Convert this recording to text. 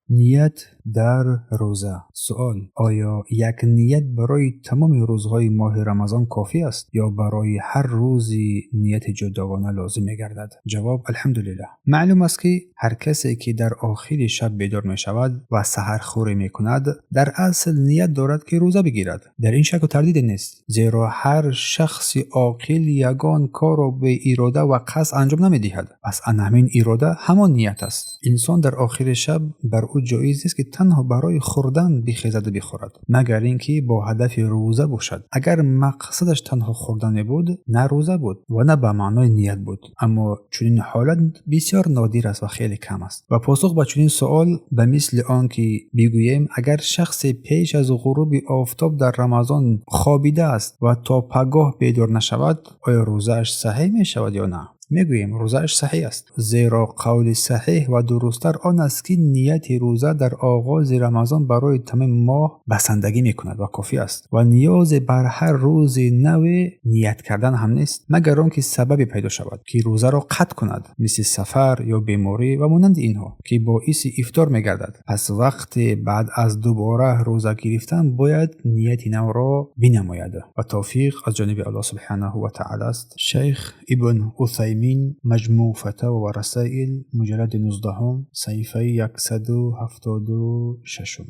Ният дар рӯза. Суол: оё як ният барои тамоми рӯзҳои моҳи Рамазон кофӣ аст ё барои ҳар рӯзи нияти ҷудогона лозим мегардад? Ҷавоб: алҳамдулиллаҳ. Маълум аст, ки ҳар касе, ки дар охири шаб бедор мешавад ва саҳархӯрӣ мекунад, дар асл ният дорад, ки рӯза бигирад. Дар ин шаку тардиде нест, зеро ҳар шахси оқил ягон корро бе ирода ва қасд анҷом намедиҳад. Пас ана ҳамин ирода ҳамон ният аст. Инсон дар охири шаб бар ӯ ҷоиз нест, ки танҳо барои хӯрдан бихезаду бихӯрад, магар ин ки бо ҳадафи рӯза бошад. Агар мақсадаш танҳо хӯрдан мебуд, на рӯза буд ва на ба маънои ният буд. Аммо чунин ҳолат бисёр нодир аст ва хеле кам аст. Ва посух ба чунин суол ба мисли он ки бигӯем, агар шахсе пеш аз ғуруби офтоб дар Рамазон хобидааст ва то пагоҳ бедор нашавад, оё рӯзааш саҳеҳ мешавад ё на? Мегӯем, рӯзааш саҳеҳ аст, зеро қавли саҳеҳ ва дурусттар он аст, ки нияти рӯза дар оғози Рамазон барои тамоми моҳ басандагӣ мекунад ва кофӣ аст ва ниёзе бар ҳар рӯзи наве ният кардан ҳам нест, магар он ки сабабе пайдо шавад, ки рӯзаро қатъ кунад, мисли сафар ё беморӣ ва монанди инҳо, ки боиси ифтор мегардад. Пас вақте баъд аз дубора рӯза гирифтан бояд нияти навро бинамояд ва тавфиқ аз ҷониби Аллоҳ субҳанаҳу ва таъала аст. Шайх Ибн Усаймин, Маҷмӯъ фатава ва расоил, муҷаллади 19-ум, саҳифаи 176-ум.